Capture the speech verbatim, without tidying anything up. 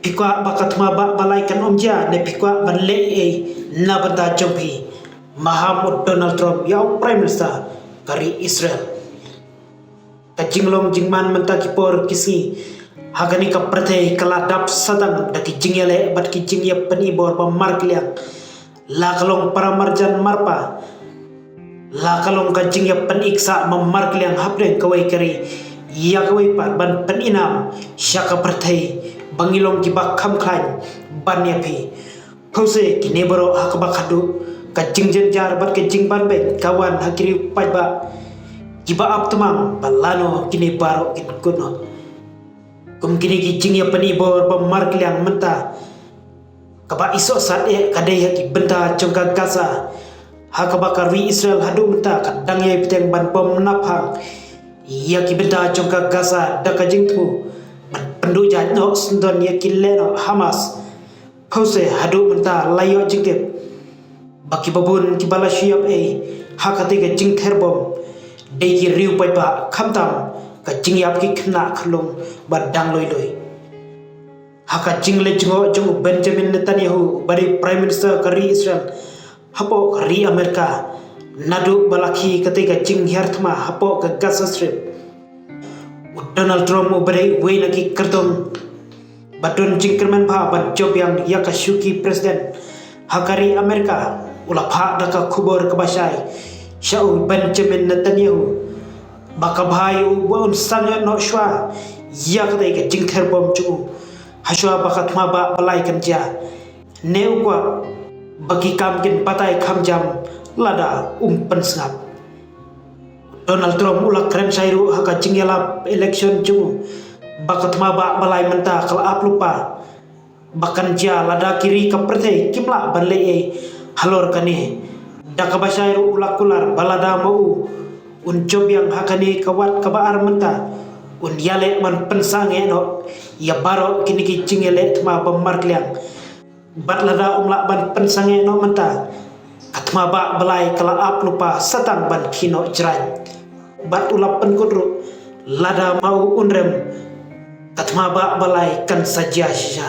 Phi kwah ba ka thma bah balai kan ym jia, ne phi kwah ban leh ei na bynta jong phi? Maham u Donald Trump ïa u Prime Minister ka ri Israel. Ka jinglong jingman mynta ki por ki sngi ha kane ka pyrthei ka la dap satang da ki jingïaleh bad ki jingïapyni bor ba markylliang. La ka long para marjan marpa, la ka long ka jingïapyni ksa ba markylliang hapdeng kawei ka ri ïa kawei pat ban pyni nam sha ka pyrthei ba ngi long kiba kham khlaiñ ban ïa phi. Phewse kine baroh ha kaba khadduh ka jingjynjar bad ka jingbanbeiñ ka wan ha ki riew paidbah kiba ap tmang ba lano kine baroh kin kut noh. Kum kine ki jingïapyni bor ba markylliang mynta, kaba i sohsat eh ka dei ha ki bynta jong ka Gaza, ha kaba ka ri Israel haduh mynta ka dang ïai bteng ban pom naphang ïa ki bynta jong ka Gaza da ka jingthmu ban pynduh jait noh syndon ïa ki lehnoh Hamas. Phewse haduh mynta la ïoh jingtip ba kiba bun kiba la shu ïap ei ha katei ka jingther bom dei ki riew paidbah, khamtam ka jingïap ki khynnah khyllung ba dang lui lui. Ha ka jingleit jngoh jong u Benjamin Netanyahu uba dei Prime Minister ka ri Israel hapoh ka ri Amerika, naduh ba la khie katei ka jinghiar thma hapoh ka Gaza Strip, u Donald Trump uba dei uwei na ki kyrtong ba don jingkyrmen bha ban jop biang ïa ka shuki president ha ka ri Amerika u la phah da ka khubor kaba shai sha u Benjamin Netanyahu ba ka bha ïa u ba un sangeh noh shuwa ïa katei ka jingther bom jong u, hashwa ba ka thma bah balai kan jia, ne u kwah ba ki kam kin batai kham jam lada um pynsngap. Donald Trump u la kren shai ruh ha ka jingïalap election jong u ba ka thma bah balai mynta ka la ap lypa ba kan jia lada ki ri ka pyrthei kim lah ban leh ei halor kane. Da kaba shai ruh u la kular ba lada ma u un jop biang ha kane ka wat kaba ar mynta, un ïaleh ban pynsangeh noh ïa baroh kine ki jingïaleh thma ba markylliang. Bad lada um lah ban pynsangeh noh mynta, ka thma bah balai ka la ap lypa satang ban khie noh jraiñ. Bad u la pynkut ruh lada ma u un rem, ka thma bah balai kan sa jia shisha.